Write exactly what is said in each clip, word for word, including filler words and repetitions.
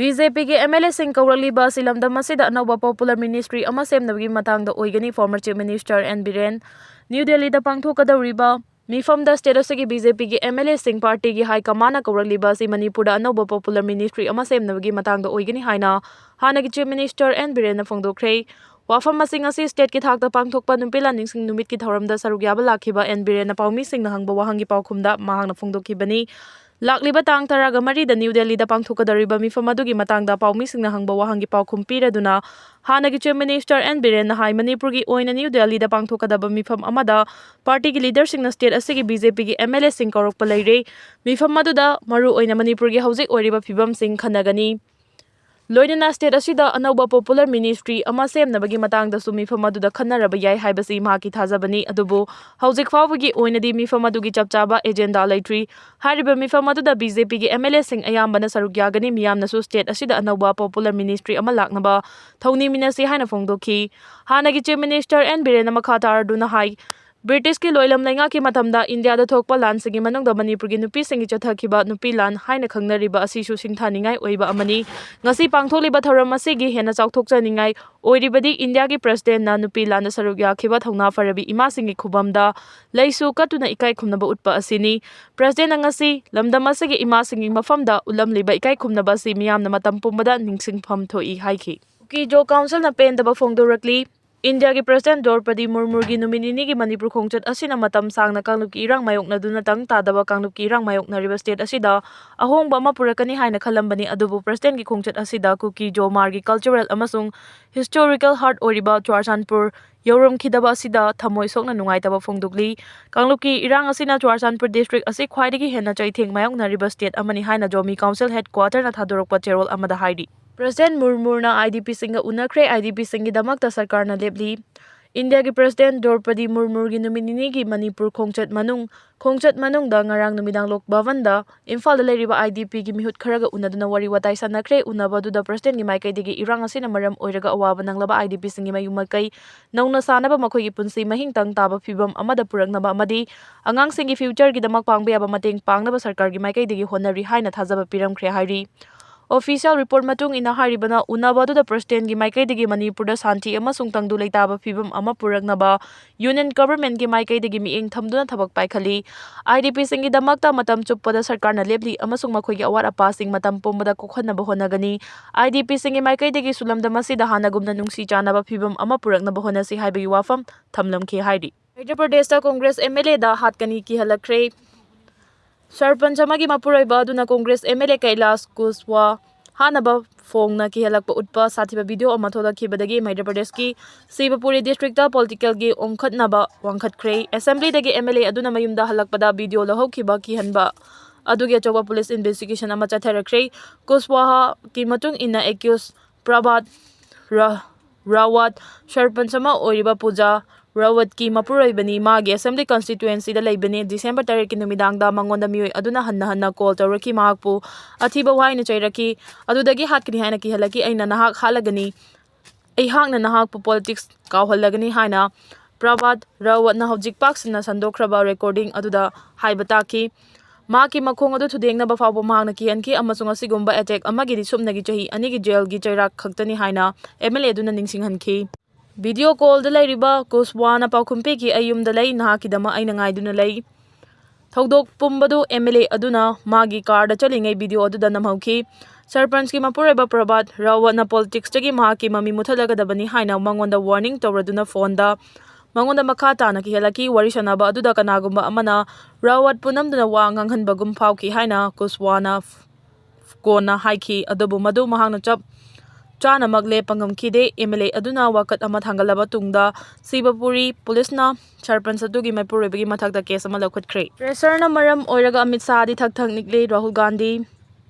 B J ꯄꯤꯒꯤ M L ꯑꯦꯁꯤꯡ ꯀꯧꯔꯛꯂꯤꯕ ꯑꯁꯤ ꯂꯝꯗꯝ ꯑꯁꯤꯗ ꯑꯅꯧꯕ popular ministry ꯑꯃ ꯁꯦꯝꯅꯕꯒꯤ ꯃꯇꯥꯡꯗ ꯑꯣꯏꯒꯅꯤ꯫ Former Chief Minister N Biren. New ꯗꯦꯜꯂꯤꯗ ꯄꯥꯡꯊꯣꯛꯀꯗꯧꯔꯤꯕ ꯃꯤꯐꯝꯗ state ꯑꯁꯤꯒꯤ ꯕꯤ ꯖꯦ ꯄꯤꯒꯤ ꯑꯦꯝ ꯑꯦꯜ ꯑꯦꯁꯤꯡ partyꯒꯤ high commandꯅ ꯀꯧꯔꯛꯂꯤꯕ ꯑꯁꯤ ꯃꯅꯤꯄꯨꯔꯗ ꯑꯅꯧꯕ popular ministry ꯑꯃ ꯁꯦꯝꯅꯕꯒꯤ ꯃꯇꯥꯡꯗ ꯑꯣꯏꯒꯅꯤ ꯍꯥꯏꯅ ꯍꯥꯟꯅꯒꯤ Chief Minister ꯑꯦꯟ ꯕꯤꯔꯦꯟꯅ ꯐꯣꯡꯗꯣꯛꯈ꯭ꯔꯦ꯫ ꯋꯥꯐꯝ ꯑꯁꯤ ꯉꯁꯤ stateꯀꯤ ꯊꯥꯛꯇ ꯄꯥꯡꯊꯣꯛꯄ ꯅꯨꯄꯤ ꯂꯥꯟꯅꯤꯡꯁꯤꯡ ꯅꯨꯃꯤꯠꯀꯤ ꯊꯧꯔꯝꯗ ꯁꯔꯨꯛ ꯌꯥꯕ ꯂꯥꯛꯈꯤꯕ ꯑꯦꯟ ꯕꯤꯔꯦꯟꯅ ꯄꯥꯎꯃꯤꯁꯤꯡꯅ ꯍꯪꯕ ꯋꯥꯍꯪꯒꯤ ꯄꯥꯎꯈꯨꯝꯗ ꯃꯍꯥꯛꯅ ꯐꯣꯡꯗꯣꯛꯈꯤꯕꯅꯤ꯫ ꯂꯥꯛꯂꯤꯕ ꯇꯥꯡ ꯇꯔꯥꯒ ꯃꯔꯤꯗ ꯅ꯭ꯌꯨ ꯗꯦꯜꯂꯤꯗ ꯄꯥꯡꯊꯣꯛꯀꯗꯧꯔꯤꯕ ꯃꯤꯐꯝ ꯑꯗꯨꯒꯤ ꯃꯇꯥꯡꯗ ꯄꯥꯎꯃꯤꯁꯤꯡꯅ ꯍꯪꯕ ꯋꯥꯍꯪꯒꯤ ꯄꯥꯎꯈꯨꯝ ꯄꯤꯔꯗꯨꯅ ꯍꯥꯟꯅꯒꯤ Chief Minister ꯑꯦꯟ ꯕꯤꯔꯦꯟꯅ ꯍꯥꯏ, ꯃꯅꯤꯄꯨꯔꯒꯤ ꯑꯣꯏꯅ ꯅ꯭ꯌꯨ ꯗꯦꯜꯂꯤꯗ ꯄꯥꯡꯊꯣꯛꯀꯗꯕ ꯃꯤꯐꯝ ꯑꯃꯗ partyꯒꯤ leaderꯁꯤꯡꯅ state ꯑꯁꯤꯒꯤ ꯕꯤ ꯖꯦ ꯄꯤꯒꯤ ꯑꯦꯝ ꯑꯦꯜ ꯑꯦꯁꯤꯡ ꯀꯧꯔꯛꯄ ꯂꯩꯔꯦ꯫ ꯃꯤꯐꯝ ꯑꯗꯨꯗ ꯃꯔꯨꯑꯣꯏꯅ ꯃꯅꯤꯄꯨꯔꯒꯤ ꯍꯧꯖꯤꯛ ꯑꯣꯏꯔꯤꯕ ꯐꯤꯕꯝꯁꯤꯡ ꯈꯟꯅꯒꯅꯤ꯫ ꯂꯣꯏꯅꯅ state ꯑꯁꯤꯗ ꯑꯅꯧꯕ popular ministry ꯑꯃ ꯁꯦꯝꯅꯕꯒꯤ ꯃꯇꯥꯡꯗꯁꯨ ꯃꯤꯐꯝ ꯑꯗꯨꯗ ꯈꯟꯅꯔꯕ ꯌꯥꯏ ꯍꯥꯏꯕꯁꯤ ꯃꯍꯥꯛꯀꯤ ꯊꯥꯖꯕꯅꯤ꯫ ꯑꯗꯨꯕꯨ ꯍꯧꯖꯤꯛ ꯐꯥꯎꯕꯒꯤ ꯑꯣꯏꯅꯗꯤ ꯃꯤꯐꯝ ꯑꯗꯨꯒꯤ ꯆꯞ ꯆꯥꯕ agenda ꯂꯩꯇ꯭ꯔꯤ꯫ ꯍꯥꯏꯔꯤꯕ ꯃꯤꯐꯝ ꯑꯗꯨꯗ ꯕꯤ ꯖꯦ ꯄꯤꯒꯤ ꯑꯦꯝ ꯑꯦꯜ ꯑꯦꯁꯤꯡ ꯑꯌꯥꯝꯕꯅ ꯁꯔꯨꯛ ꯌꯥꯒꯅꯤ꯫ ꯃꯤꯌꯥꯝꯅꯁꯨ state ꯑꯁꯤꯗ ꯑꯅꯧꯕ popular ministry ꯑꯃ ꯂꯥꯛꯅꯕ ꯊꯧꯅꯤꯃꯤꯟꯅꯁꯤ ꯍꯥꯏꯅ ꯐꯣꯡꯗꯣꯛꯈꯤ꯫ ꯍꯥꯟꯅꯒꯤ Chief Minister ꯑꯦꯟ ꯕꯤꯔꯦꯟꯅ ꯃꯈꯥ ꯇꯥꯔꯗꯨꯅ ꯍꯥꯏ, ꯕ꯭ꯔꯤꯇꯤꯁꯀꯤ ꯂꯣꯏꯂꯝ ꯂꯩꯉꯥꯛꯀꯤ ꯃꯇꯝꯗ ꯏꯟꯗꯤꯌꯥꯗ ꯊꯣꯛꯄ ꯂꯥꯟꯁꯤꯡꯒꯤ ꯃꯅꯨꯡꯗ ꯃꯅꯤꯄꯨꯔꯒꯤ ꯅꯨꯄꯤꯁꯤꯡꯒꯤ ꯆꯠꯊꯈꯤꯕ ꯅꯨꯄꯤ ꯂꯥꯟ ꯍꯥꯏꯅ ꯈꯪꯅꯔꯤꯕ ꯑꯁꯤꯁꯨ ꯁꯤꯡꯊꯥꯅꯤꯡꯉꯥꯏ ꯑꯣꯏꯕ ꯑꯃꯅꯤ꯫ ꯉꯁꯤ ꯄꯥꯡꯊꯣꯛꯂꯤꯕ ꯊꯧꯔꯝ ꯑꯁꯤꯒꯤ ꯍꯦꯟꯅ ꯆꯥꯎꯊꯣꯛꯆꯅꯤꯡꯉꯥꯏ ꯑꯣꯏꯔꯤꯕꯗꯤ ꯏꯟꯗꯤꯌꯥꯒꯤ Presidentꯅ ꯅꯨꯄꯤ ꯂꯥꯟꯗ ꯁꯔꯨꯛ ꯌꯥꯈꯤꯕ ꯊꯧꯅꯥ ꯐꯔꯕꯤ ꯏꯃꯥꯁꯤꯡꯒꯤ ꯈꯨꯕꯝꯗ ꯂꯩꯁꯨ ꯀꯠꯇꯨꯅ ꯏꯀꯥꯏ ꯈꯨꯝꯅꯕ ꯎꯠꯄ ꯑꯁꯤꯅꯤ꯫ Presidentꯅ ꯉꯁꯤ ꯂꯝꯗꯝ ꯑꯁꯤꯒꯤ ꯏꯃꯥꯁꯤꯡꯒꯤ ꯃꯐꯝꯗ ꯎꯠꯂꯝꯂꯤꯕ ꯏꯀꯥꯏ ꯈꯨꯝꯅꯕ ꯑꯁꯤ ꯃꯤꯌꯥꯝꯅ ꯃꯇꯝ ꯄꯨꯝꯕꯗ ꯅꯤꯡꯁꯤꯡꯐꯝ ꯊꯣꯛꯏ ꯍꯥꯏꯈꯤ꯫ ꯀꯨꯀꯤ-ꯖꯣ Councilꯅ ꯄꯦꯟꯗꯕ ꯐꯣꯡꯗꯣꯔꯛꯂꯤ꯫ ꯏꯟꯗꯤꯌꯥꯒꯤ President ꯗ꯭ꯔꯧꯄꯗꯤ ꯃꯨꯔꯃꯨꯒꯤ ꯅꯨꯃꯤꯠ ꯅꯤꯅꯤꯒꯤ ꯃꯅꯤꯄꯨꯔ ꯈꯣꯡꯆꯠ ꯑꯁꯤꯅ ꯃꯇꯝ ꯁꯥꯡꯅ ꯀꯥꯡꯂꯨꯞꯀꯤ ꯏꯔꯥꯡ ꯃꯥꯌꯣꯛꯅꯗꯨꯅꯇꯪ ꯇꯥꯗꯕ ꯀꯥꯡꯂꯨꯞꯀꯤ ꯏꯔꯥꯡ ꯃꯥꯌꯣꯛꯅꯔꯤꯕ state ꯑꯁꯤꯗ ꯑꯍꯣꯡꯕ ꯑꯃ ꯄꯨꯔꯛꯀꯅꯤ ꯍꯥꯏꯅ ꯈꯜꯂꯝꯕꯅꯤ꯫ ꯑꯗꯨꯕꯨ Presidentꯀꯤ ꯈꯣꯡꯆꯠ ꯑꯁꯤꯗ ꯀꯨꯀꯤ-ꯖꯣ ꯃꯥꯔꯒꯤ cultural ꯑꯃꯁꯨꯡ historical heart ꯑꯣꯏꯔꯤꯕ ꯆꯨꯔꯆꯥꯟꯄꯨꯔ ꯌꯧꯔꯝꯈꯤꯗꯕ ꯑꯁꯤꯗ ꯊꯃꯣꯏ ꯁꯣꯛꯅ ꯅꯨꯡꯉꯥꯏꯇꯕ ꯐꯣꯡꯗꯣꯛꯂꯤ꯫ ꯀꯥꯡꯂꯨꯞꯀꯤ ꯏꯔꯥꯡ ꯑꯁꯤꯅ ꯆꯨꯔꯆꯥꯟꯄꯨꯔ district ꯑꯁꯤ ꯈ꯭ꯋꯥꯏꯗꯒꯤ ꯍꯦꯟꯅ ꯆꯩꯊꯦꯡ ꯃꯥꯌꯣꯛꯅꯔꯤꯕ state ꯑꯃꯅꯤ ꯍꯥꯏꯅ ꯖꯣꯃꯤ Council headquarterꯅ ꯊꯥꯗꯣꯔꯛꯄ ꯆꯦꯔꯣꯜ ꯑꯃꯗ ꯍꯥꯏꯔꯤ꯫ President ꯃꯨꯔꯃꯨꯅ I D Pꯁꯤꯡꯒ ꯎꯅꯈ꯭ꯔꯦ꯫ I D Pꯁꯤꯡꯒꯤꯗꯃꯛꯇ ꯁꯔꯀꯥꯔꯅ ꯂꯦꯞꯂꯤ꯫ ꯏꯟꯗꯤꯌꯥꯒꯤ President ꯗ꯭ꯔꯧꯄꯗꯤ ꯃꯨꯔꯃꯨꯒꯤ ꯅꯨꯃꯤꯠ ꯅꯤꯅꯤꯒꯤ ꯃꯅꯤꯄꯨꯔ ꯈꯣꯡꯆꯠ ꯃꯅꯨꯡ, ꯈꯣꯡꯆꯠ ꯃꯅꯨꯡꯗ ꯉꯔꯥꯡ ꯅꯨꯃꯤꯗꯥꯡ ꯂꯣꯛ ꯚꯕꯟꯗ ꯏꯝꯐꯥꯜꯗ ꯂꯩꯔꯤꯕ I D Pꯒꯤ ꯃꯤꯍꯨꯠ ꯈꯔꯒ ꯎꯅꯗꯨꯅ ꯋꯥꯔꯤ ꯋꯥꯇꯥꯏ ꯁꯥꯟꯅꯈ꯭ꯔꯦ꯫ ꯎꯅꯕ ꯑꯗꯨꯗ Presidentꯀꯤ ꯃꯥꯏꯀꯩꯗꯒꯤ ꯏꯔꯥꯡ ꯑꯁꯤꯅ ꯃꯔꯝ ꯑꯣꯏꯔꯒ ꯑꯋꯥꯕ ꯅꯪꯂꯕ I D Pꯁꯤꯡꯒꯤ ꯃꯌꯨꯝ ꯃꯀꯩ ꯅꯧꯅ ꯁꯥꯅꯕ, ꯃꯈꯣꯏꯒꯤ ꯄꯨꯟꯁꯤ ꯃꯍꯤꯡ ꯇꯪ ꯇꯥꯕ ꯐꯤꯕꯝ ꯑꯃꯗ ꯄꯨꯔꯛꯅꯕ ꯑꯃꯗꯤ ꯑꯉꯥꯡꯁꯤꯡꯒꯤ futureꯒꯤꯗꯃꯛ ꯄꯥꯡꯕ ꯌꯥꯕ ꯃꯇꯦꯡ ꯄꯥꯡꯅꯕ ꯁꯔꯀꯥꯔꯒꯤ ꯃꯥꯏꯀꯩꯗꯒꯤ ꯍꯣꯠꯅꯔꯤ ꯍꯥꯏꯅ ꯊꯥꯖꯕ ꯄꯤꯔꯝꯈ꯭ꯔꯦ ꯍꯥꯏꯔꯤ꯫ Official report ꯃꯇꯨꯡ ꯏꯟꯅ ꯍꯥꯏꯔꯤꯕꯅ ꯎꯅꯕ ꯑꯗꯨꯗ Presidentꯀꯤ ꯃꯥꯏꯀꯩꯗꯒꯤ ꯃꯅꯤꯄꯨꯔꯗ ꯁꯥꯟꯇꯤ ꯑꯃꯁꯨꯡ ꯇꯪꯗꯨ ꯂꯩꯇꯥꯕ ꯐꯤꯕꯝ ꯑꯃ ꯄꯨꯔꯛꯅꯕ Union Governmentꯀꯤ ꯃꯥꯏꯀꯩꯗꯒꯤ ꯃꯤꯠꯌꯦꯡ ꯊꯝꯗꯨꯅ ꯊꯕꯛ ꯄꯥꯏꯈꯠꯂꯤ꯫ IDPꯁꯤꯡꯒꯤꯗꯃꯛꯇ ꯃꯇꯝ ꯆꯨꯞꯄꯗ ꯁꯔꯀꯥꯔꯅ ꯂꯦꯞꯂꯤ ꯑꯃꯁꯨꯡ ꯃꯈꯣꯏꯒꯤ ꯑꯋꯥꯠ ꯑꯄꯥꯁꯤꯡ ꯃꯇꯝ ꯄꯨꯝꯕꯗ ꯀꯣꯛꯍꯟꯅꯕ ꯍꯣꯠꯅꯒꯅꯤ꯫ IDPꯁꯤꯡꯒꯤ ꯃꯥꯏꯀꯩꯗꯒꯤ ꯁꯨꯂꯝꯗ ꯃꯁꯤꯗ ꯍꯥꯟꯅꯒꯨꯝꯅ ꯅꯨꯡꯁꯤ ꯆꯥꯟꯅꯕ ꯐꯤꯕꯝ ꯑꯃ ꯄꯨꯔꯛꯅꯕ ꯍꯣꯠꯅꯁꯤ ꯍꯥꯏꯕꯒꯤ ꯋꯥꯐꯝ ꯊꯝꯂꯝꯈꯤ ꯍꯥꯏꯔꯤ꯫ ꯃꯙ꯭ꯌ ꯄ꯭ꯔꯗꯦꯁꯇ Congress MLAꯗ ꯍꯥꯠꯀꯅꯤ ꯀꯤꯍꯜꯂꯛꯈ꯭ꯔꯦ꯫ ꯁꯔꯄꯟꯆ ꯑꯃꯒꯤ ꯃꯄꯨꯔꯣꯏꯕ ꯑꯗꯨꯅ Congress MLA ꯀꯩꯂꯥꯁ ꯀꯨꯁꯋꯥ ꯍꯥꯠꯅꯕ ꯐꯣꯡꯅ ꯀꯤꯍꯜꯂꯛꯄ ꯎꯠꯄ ꯁꯥꯊꯤꯕ video ꯑꯃ ꯊꯣꯛꯂꯛꯈꯤꯕꯗꯒꯤ ꯃꯙ꯭ꯌ ꯄ꯭ꯔꯗꯦꯁꯀꯤ ꯁꯤꯕꯄꯨꯔꯤ districtꯇ politicalꯒꯤ ꯑꯣꯟꯈꯠꯅꯕ ꯋꯥꯡꯈꯠꯈ꯭ꯔꯦ꯫ Assemblyꯗꯒꯤ MLA ꯑꯗꯨꯅ ꯃꯌꯨꯝꯗ ꯍꯜꯂꯛꯄꯗ video ꯂꯧꯍꯧꯈꯤꯕ ꯀꯤꯍꯟꯕ ꯑꯗꯨꯒꯤ ꯑꯆꯧꯕ police investigation ꯑꯃ ꯆꯠꯊꯔꯛꯈ꯭ꯔꯦ꯫ ꯀꯨꯁꯋꯥꯍꯥꯒꯤ ꯃꯇꯨꯡ ꯏꯟꯅ accused ꯄ꯭ꯔꯚꯥꯠ ꯔ-, ꯔꯥꯋꯠ ꯁꯔꯄꯟꯆ ꯑꯃ ꯑꯣꯏꯔꯤꯕ ꯄꯨꯖꯥ ꯔꯥꯋꯠꯀꯤ ꯃꯄꯨꯔꯣꯏꯕꯅꯤ꯫ ꯃꯥꯒꯤ assembly constituencyꯗ ꯂꯩꯕꯅꯤ꯫ December ꯇꯔꯦꯠꯀꯤ ꯅꯨꯃꯤꯗꯥꯡꯗ ꯃꯉꯣꯟꯗ ꯃꯤꯑꯣꯏ ꯑꯗꯨꯅ ꯍꯟꯅ ꯍꯟꯅ call ꯇꯧꯔꯛꯈꯤ, ꯃꯍꯥꯛꯄꯨ ꯑꯊꯤꯕ ꯋꯥꯍꯩꯅ ꯆꯩꯔꯛꯈꯤ꯫ ꯑꯗꯨꯗꯒꯤ ꯍꯥꯠꯀꯅꯤ ꯍꯥꯏꯅ ꯀꯤꯍꯜꯂꯛꯈꯤ꯫ "ꯑꯩꯅ ꯅꯍꯥꯛ ꯍꯥꯠꯂꯒꯅꯤ꯫ ꯑꯩꯍꯥꯛꯅ ꯅꯍꯥꯛꯄꯨ politics ꯀꯥꯎꯍꯜꯂꯒꯅꯤ" ꯍꯥꯏꯅ ꯄ꯭ꯔꯚꯥꯠ ꯔꯥꯋꯠꯅ ꯍꯧꯖꯤꯛ ꯄꯥꯛ ꯁꯟꯅ ꯁꯟꯗꯣꯛꯈ꯭ꯔꯕ recording ꯑꯗꯨꯗ ꯍꯥꯏꯕ ꯇꯥꯈꯤ꯫ ꯃꯍꯥꯛꯀꯤ ꯃꯈꯣꯡ ꯑꯗꯨ ꯊꯨꯗꯦꯡꯅꯕ ꯐꯥꯎꯕ ꯃꯍꯥꯛꯅ ꯀꯤꯍꯟꯈꯤ ꯑꯃꯁꯨꯡ ꯑꯁꯤꯒꯨꯝꯕ attack ꯑꯃꯒꯤꯗꯤ ꯁꯨꯞꯅꯒꯤ ꯆꯍꯤ ꯑꯅꯤꯒꯤ jailꯒꯤ ꯆꯩꯔꯥꯛ ꯈꯛꯇꯅꯤ ꯍꯥꯏꯅ MLA ꯑꯗꯨꯅ ꯅꯤꯡꯁꯤꯡꯍꯟꯈꯤ꯫ Video callꯗ ꯂꯩꯔꯤꯕ ꯀꯨꯁꯋꯥꯅ ꯄꯥꯎꯈꯨꯝ ꯄꯤꯈꯤ, "ꯑꯩ ꯌꯨꯝꯗ ꯂꯩ, ꯅꯍꯥꯛꯀꯤꯗꯃꯛ ꯑꯩꯅ ꯉꯥꯏꯗꯨꯅ ꯂꯩ"꯫ ꯊꯧꯗꯣꯛ ꯄꯨꯝꯕꯗꯨ MLA ꯑꯗꯨꯅ ꯃꯥꯒꯤ carꯗ ꯆꯠꯂꯤꯉꯩ video ꯑꯗꯨꯗ ꯅꯝꯍꯧꯈꯤ꯫ ꯁꯔꯄꯟꯆꯀꯤ ꯃꯄꯨꯔꯣꯏꯕ ꯄ꯭ꯔꯚꯥꯠ ꯔꯥꯋꯠꯅ politicsꯇꯒꯤ ꯃꯍꯥꯛꯀꯤ ꯃꯃꯤ ꯃꯨꯠꯊꯠꯂꯒꯗꯕꯅꯤ ꯍꯥꯏꯅ ꯃꯉꯣꯟꯗ warning ꯇꯧꯔꯗꯨꯅ phoneꯗ ꯃꯉꯣꯟꯗ ꯃꯈꯥ ꯇꯥꯅ ꯀꯤꯍꯜꯂꯛꯈꯤ꯫ ꯋꯥꯔꯤ ꯁꯥꯟꯅꯕ ꯑꯗꯨꯗ ꯀꯅꯥꯒꯨꯝꯕ ꯑꯃꯅ ꯔꯥꯋꯠꯄꯨ ꯅꯝꯗꯨꯅ ꯋꯥ ꯉꯥꯡꯍꯟꯕꯒꯨꯝ ꯐꯥꯎꯈꯤ ꯍꯥꯏꯅ ꯀꯨꯁꯋꯥꯅ ꯀꯣꯟꯅ ꯍꯥꯏꯈꯤ, ꯑꯗꯨꯕꯨ ꯃꯗꯨ ꯃꯍꯥꯛꯅ ꯆꯞ ꯆꯥꯅꯃꯛ ꯂꯦꯞꯄ ꯉꯝꯈꯤꯗꯦ꯫ MLA ꯑꯗꯨꯅ ꯋꯥꯀꯠ ꯑꯃ ꯊꯥꯡꯒꯠꯂꯕ ꯇꯨꯡꯗ ꯁꯤꯕꯄꯨꯔꯤ policeꯅ ꯁꯔꯄꯟꯆ ꯑꯗꯨꯒꯤ ꯃꯄꯨꯔꯣꯏꯕꯒꯤ ꯃꯊꯛꯇ case ꯑꯃ ꯂꯧꯈꯠꯈ꯭ꯔꯦ꯫ Pressureꯅ ꯃꯔꯝ ꯑꯣꯏꯔꯒ ꯑꯃꯤꯠ ꯁꯥꯍꯗꯤ ꯊꯛ ꯊꯛ ꯅꯤꯛꯂꯦ꯫ ꯔꯥꯍꯨꯜ ꯒꯥꯟꯙꯤ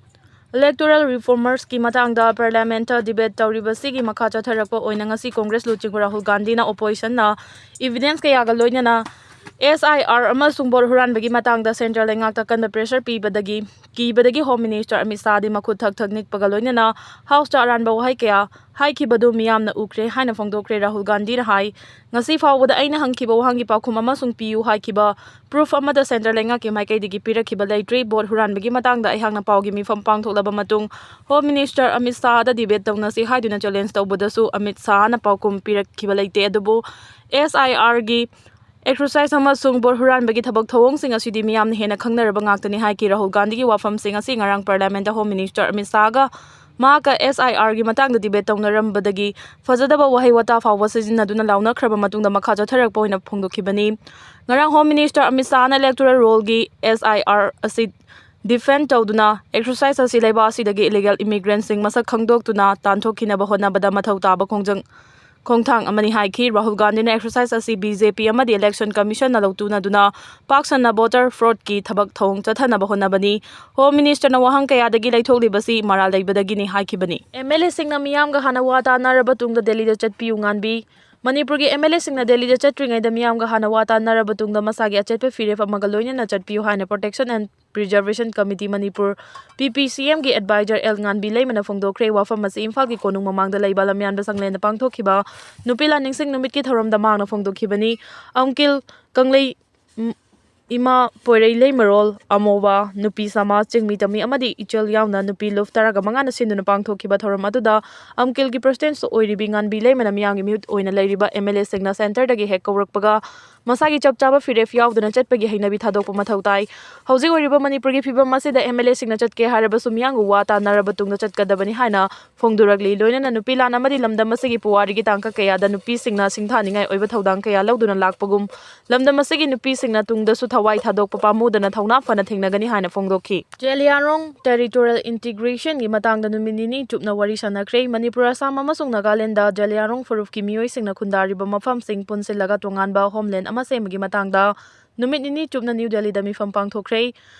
electoral reformersꯀꯤ ꯃꯇꯥꯡꯗ parliamentꯇ debate ꯇꯧꯔꯤꯕꯁꯤꯒꯤ ꯃꯈꯥ ꯆꯠꯊꯔꯛꯄ ꯑꯣꯏꯅ ꯉꯁꯤ Congress ꯂꯨꯆꯤꯡꯕ ꯔꯥꯍꯨꯜ ꯒꯥꯟꯙꯤꯅ oppositionꯅ evidence ꯀꯌꯥꯒ ꯂꯣꯏꯅꯅ ꯑꯦꯁ ꯑꯥꯏ ꯑꯥꯔ ꯑꯃꯁꯨꯡ ꯚꯣꯠ ꯍꯨꯔꯥꯟꯕꯒꯤ ꯃꯇꯥꯡꯗ ꯁꯦꯟꯇ꯭ꯔꯦꯜ ꯂꯩꯉꯥꯛꯇ ꯀꯟꯕ ꯄ꯭ꯔꯦꯁꯔ ꯄꯤꯕꯗꯒꯤ ꯀꯤꯕꯗꯒꯤ ꯍꯣꯝ ꯃꯤꯅꯤꯁꯇꯔ ꯑꯃꯤꯠ ꯁꯥꯍꯗꯤ ꯃꯈꯨꯠ ꯊꯛ ꯊꯛ ꯅꯤꯛꯄꯒ ꯂꯣꯏꯅꯅ ꯍꯥꯎꯁꯇ ꯑꯔꯥꯟꯕ ꯋꯥꯍꯩ ꯀꯌꯥ ꯍꯥꯏꯈꯤꯕꯗꯨ ꯃꯤꯌꯥꯝꯅ ꯎꯈ꯭ꯔꯦ ꯍꯥꯏꯅ ꯐꯣꯡꯗꯣꯛꯈ꯭ꯔꯦ꯫ ꯔꯥꯍꯨꯜ ꯒꯥꯟꯙꯤꯅ ꯍꯥꯏ, "ꯉꯁꯤ ꯐꯥꯎꯕꯗ ꯑꯩꯅ ꯍꯪꯈꯤꯕ ꯋꯥꯍꯪꯒꯤ ꯄꯥꯎꯈꯨꯝ ꯑꯃꯁꯨꯡ ꯄꯤꯌꯨ ꯍꯥꯏꯈꯤꯕ ꯄ꯭ꯔꯨꯐ ꯑꯃꯠꯇ ꯁꯦꯟꯇ꯭ꯔꯦꯜ ꯂꯩꯉꯥꯛꯀꯤ ꯃꯥꯏꯀꯩꯗꯒꯤ ꯄꯤꯔꯛꯈꯤꯕ ꯂꯩꯇ꯭ꯔꯤ꯫ ꯚꯣꯠ ꯍꯨꯔꯥꯟꯕꯒꯤ ꯃꯇꯥꯡꯗ ꯑꯩꯍꯥꯛꯅ ꯄꯥꯎꯒꯤ ꯃꯤꯐꯝ ꯄꯥꯡꯊꯣꯛꯂꯕ ꯃꯇꯨꯡ ꯍꯣꯝ ꯃꯤꯅꯤꯁꯇꯔ ꯑꯃꯤꯠ ꯁꯥꯍꯗ ꯗꯤꯕꯦꯠ ꯇꯧꯅꯁꯤ ꯍꯥꯏꯗꯨꯅ ꯆꯦꯂꯦꯟꯖ ꯇꯧꯕꯗꯁꯨ ꯑꯃꯤꯠ ꯁꯥꯍꯅ ꯄꯥꯎꯈꯨꯝ ꯄꯤꯔꯛꯈꯤꯕ ꯂꯩꯇꯦ꯫ ꯑꯗꯨꯕꯨ ꯑꯦꯁ ꯑꯥꯏ ꯑꯥꯔꯒꯤ ꯑꯦꯛꯁꯔꯁꯥꯏꯖ ꯑꯃꯁꯨꯡ ꯚꯣꯠ ꯍꯨꯔꯥꯟꯕꯒꯤ ꯊꯕꯛ ꯊꯧꯑꯣꯡꯁꯤꯡ ꯑꯁꯤꯗꯤ ꯃꯤꯌꯥꯝꯅ ꯍꯦꯟꯅ ꯈꯪꯅꯔꯕ ꯉꯥꯛꯇꯅꯤ" ꯍꯥꯏꯈꯤ꯫ ꯔꯥꯍꯨꯜ ꯒꯥꯟꯙꯤꯒꯤ ꯋꯥꯐꯝꯁꯤꯡ ꯑꯁꯤ ꯉꯔꯥꯡ ꯄꯥꯔꯂꯤꯌꯥꯃꯦꯟꯠꯇ ꯍꯣꯝ ꯃꯤꯅꯤꯁꯇꯔ ꯑꯃꯤꯠ ꯁꯥꯍꯒ ꯃꯍꯥꯛꯀ ꯑꯦꯁ ꯑꯥꯏ ꯑꯥꯔꯒꯤ ꯃꯇꯥꯡꯗ ꯗꯤꯕꯦꯠ ꯇꯧꯅꯔꯝꯕꯗꯒꯤ ꯐꯖꯗꯕ ꯋꯥꯍꯩ ꯋꯥꯇꯥ ꯐꯥꯎꯕ ꯁꯤꯖꯤꯟꯅꯗꯨꯅ ꯂꯥꯎꯅꯈ꯭ꯔꯕ ꯃꯇꯨꯡꯗ ꯃꯈꯥ ꯆꯠꯊꯔꯛꯄ ꯑꯣꯏꯅ ꯐꯣꯡꯗꯣꯛꯈꯤꯕꯅꯤ꯫ ꯉꯔꯥꯡ ꯍꯣꯝ ꯃꯤꯅꯤꯁꯇꯔ ꯑꯃꯤꯠ ꯁꯥꯍꯅ ꯏꯂꯦꯛꯇꯣꯔꯦꯜ ꯔꯣꯜꯒꯤ ꯑꯦꯁ ꯑꯥꯏ ꯑꯥꯔ ꯑꯁꯤ ꯗꯤꯐꯦꯟ ꯇꯧꯗꯨꯅ ꯑꯦꯛꯁꯔꯁꯥꯏꯖ ꯑꯁꯤ ꯂꯩꯕꯥꯛ ꯑꯁꯤꯗꯒꯤ ꯏꯂꯤꯒꯦꯜ ꯏꯃꯤꯒ꯭ꯔꯦꯟꯁꯤꯡ ꯃꯁꯛ ꯈꯪꯗꯣꯛꯇꯨꯅ ꯇꯥꯟꯊꯣꯛꯈꯤꯅꯕ ꯍꯣꯠꯅꯕꯗ ꯃꯊꯧ ꯇꯥꯕ ꯈꯣꯡꯖꯪ ꯈꯣꯡꯊꯥꯡ ꯑꯃꯅꯤ ꯍꯥꯏꯈꯤ꯫ ꯔꯥꯍꯨꯜ ꯒꯥꯟꯙꯤꯅ ꯑꯦꯛꯁꯔꯁꯥꯏꯖ ꯑꯁꯤ ꯕꯤ ꯖꯦ ꯄꯤ ꯑꯃꯗꯤ ꯏꯂꯦꯛꯁꯟ ꯀꯃꯤꯁꯟꯅ ꯂꯧꯇꯨꯅꯗꯨꯅ ꯄꯥꯛ ꯁꯟꯅ ꯚꯣꯇꯔ ꯐ꯭ꯔꯣꯗꯀꯤ ꯊꯕꯛ ꯊꯧꯑꯣꯡ ꯆꯠꯊꯅꯕ ꯍꯣꯠꯅꯕꯅꯤ꯫ ꯍꯣꯝ ꯃꯤꯅꯤꯁꯇꯔꯅ ꯋꯥꯍꯪ ꯀꯌꯥꯗꯒꯤ ꯂꯩꯊꯣꯛꯂꯤꯕꯁꯤ ꯃꯔꯥꯜ ꯂꯩꯕꯗꯒꯤꯅꯤ ꯍꯥꯏꯈꯤꯕꯅꯤ꯫ ꯑꯦꯝ ꯑꯦꯜ ꯑꯦꯁꯤꯡꯅ ꯃꯤꯌꯥꯝꯒ ꯍꯥꯟꯅ ꯋꯥ ꯇꯥꯅꯔꯕ ꯇꯨꯡꯗ ꯗꯦꯜꯂꯤꯗ ꯆꯠꯄꯤꯌꯨ ꯉꯥꯟꯕꯤ꯫ ꯃꯅꯤꯄꯨꯔꯒꯤ ꯑꯦꯝ ꯑꯦꯜ ꯑꯦꯁꯤꯡꯅ ꯗꯦꯜꯂꯤꯗ ꯆꯠꯇ꯭ꯔꯤꯉꯩꯗ ꯃꯤꯌꯥꯝꯒ ꯍꯥꯟꯅ ꯋꯥ ꯇꯥꯅꯔꯕ ꯇꯨꯡꯗ ꯃꯁꯥꯒꯤ ꯑꯆꯦꯠꯄ ꯐꯤꯔꯦꯞ ꯑꯃꯒ ꯂꯣꯏꯅꯅ ꯆꯠꯄꯤꯌꯨ ꯍꯥꯏꯅ Protection and Preservation Committee Manipur, ꯄꯤ ꯄꯤ ꯁꯤ ꯑꯦꯝꯒꯤ ꯑꯦꯗꯚꯥꯏꯖꯔ ꯑꯦꯜ ꯉꯥꯟꯕꯤ ꯂꯩꯃꯅ ꯐꯣꯡꯗꯣꯛꯈ꯭ꯔꯦ꯫ ꯋꯥꯐꯝ ꯑꯁꯤ ꯏꯝꯐꯥꯜꯒꯤ ꯀꯣꯅꯨꯡ ꯃꯃꯥꯡꯗ ꯂꯩꯕ ꯂꯝꯌꯥꯟꯕ ꯁꯪꯂꯦꯟꯗ ꯄꯥꯡꯊꯣꯛꯈꯤꯕ ꯅꯨꯄꯤ ꯂꯥꯟ ꯅꯤꯡꯁꯤꯡ ꯅꯨꯃꯤꯠꯀꯤ ꯊꯧꯔꯝꯗ ꯃꯍꯥꯛꯅ ꯐꯣꯡꯗꯣꯛꯈꯤꯕꯅꯤ꯫ ꯑꯪꯀꯤꯜ ꯀꯪꯂꯩ, ꯎꯝ, ꯏꯃꯥ ꯄꯣꯏꯔꯩ ꯂꯩꯃꯔꯣꯜ, ꯑꯃꯣꯕ, ꯅꯨꯄꯤ ꯁꯃꯥꯖ, ꯆꯤꯡꯃꯤ ꯇꯝꯃꯤ ꯑꯃꯗꯤ ꯏꯆꯜ ꯌꯥꯎꯅ ꯅꯨꯄꯤ ꯂꯨꯞ ꯇꯔꯥꯒ ꯃꯉꯥꯅ ꯁꯤꯟꯗꯨꯅ ꯄꯥꯡꯊꯣꯛꯈꯤꯕ ꯊꯧꯔꯝ ꯑꯗꯨꯗ ꯑꯪꯀꯤꯜꯒꯤ ꯄ꯭ꯔꯁꯤꯗꯦꯟꯠꯁꯨ ꯑꯣꯏꯔꯤꯕꯤ ꯉꯥꯟꯕꯤ ꯂꯩꯃꯅ ꯃꯤꯌꯥꯝꯒꯤ ꯃꯤꯍꯨꯠ ꯑꯣꯏꯅ ꯂꯩꯔꯤꯕ ꯑꯦꯝ ꯑꯦꯜ ꯑꯦꯁꯤꯡꯅ ꯁꯦꯟꯇꯔꯗꯒꯤ ꯍꯦꯛ ꯀꯧꯔꯛꯄꯒ ꯃꯁꯥꯒꯤ ꯆꯞ ꯆꯥꯕ ꯐꯤꯔꯦꯞ ꯌꯥꯎꯗꯅ ꯆꯠꯄꯒꯤ ꯍꯩꯅꯕꯤ ꯊꯥꯗꯣꯛꯄ ꯃꯊꯧ ꯇꯥꯏ꯫ ꯍꯧꯖꯤꯛ ꯑꯣꯏꯔꯤꯕ ꯃꯅꯤꯄꯨꯔꯒꯤ ꯐꯤꯕꯝ ꯑꯁꯤꯗ ꯑꯦꯝ ꯑꯦꯜ ꯑꯦꯁꯤꯡꯅ ꯆꯠꯀꯦ ꯍꯥꯏꯔꯕꯁꯨ ꯃꯤꯌꯥꯝꯒ ꯋꯥ ꯇꯥꯅꯔꯕ ꯇꯨꯡꯗ ꯆꯠꯀꯗꯕꯅꯤ ꯍꯥꯏꯅ ꯐꯣꯡꯗꯣꯔꯛꯂꯤ꯫ ꯂꯣꯏꯅꯅ ꯅꯨꯄꯤ ꯂꯥꯟ ꯑꯃꯗꯤ ꯂꯝꯗꯝ ꯑꯁꯤꯒꯤ ꯄꯨꯋꯥꯔꯤꯒꯤ ꯇꯥꯡꯀꯛ ꯀꯌꯥꯗ ꯅꯨꯄꯤꯁꯤꯡꯅ ꯁꯤꯡꯊꯥꯅꯤꯡꯉꯥꯏ ꯑꯣꯏꯕ ꯊꯧꯗꯥꯡ ꯀꯌꯥ ꯂꯧꯗꯨꯅ ꯂꯥꯛꯄꯒꯨꯝ, ꯂꯝꯗꯝ ꯑꯁꯤꯒꯤ ꯅꯨꯄꯤꯁꯤꯡꯅ ꯇꯨꯡꯗꯁꯨ ꯊꯋꯥꯏ ꯊꯥꯗꯣꯛꯄ ꯄꯥꯝꯃꯨꯗꯅ ꯊꯧꯅꯥ ꯐꯅ ꯊꯦꯡꯅꯒꯅꯤ ꯍꯥꯏꯅ ꯐꯣꯡꯗꯣꯛꯈꯤ꯫ ꯖꯦꯂꯤꯌꯥꯡꯔꯣꯡ ꯇꯦꯔꯤꯇꯣꯔꯤꯌꯦꯜ ꯏꯟꯇꯤꯒ꯭ꯔꯦꯁꯟꯒꯤ ꯃꯇꯥꯡꯗ ꯅꯨꯃꯤꯠ ꯅꯤꯅꯤ ꯆꯨꯞꯅ ꯋꯥꯔꯤ ꯁꯥꯟꯅꯈ꯭ꯔꯦ꯫ ꯃꯅꯤꯄꯨꯔ, ꯑꯁꯥꯝ ꯑꯃꯁꯨꯡ ꯅꯥꯒꯥꯂꯦꯟꯗ ꯖꯦꯂꯤꯌꯥꯡꯔꯣꯡ ꯐꯨꯔꯨꯞꯀꯤ ꯃꯤꯑꯣꯏꯁꯤꯡꯅ ꯈꯨꯟꯗꯥꯔꯤꯕ ꯃꯐꯝꯁꯤꯡ ꯄꯨꯟꯁꯤꯜꯂꯒ ꯇꯣꯉꯥꯟꯕ ꯍꯣꯝꯂꯦꯟ ꯑꯃ ꯁꯦꯝꯕꯒꯤ ꯃꯇꯥꯡꯗ ꯅꯨꯃꯤꯠ ꯅꯤꯅꯤ ꯆꯨꯞꯅ ꯅ꯭ꯌꯨ ꯗꯦꯜꯂꯤꯗ ꯃꯤꯐꯝ ꯄꯥꯡꯊꯣꯛꯈ꯭ꯔꯦ꯫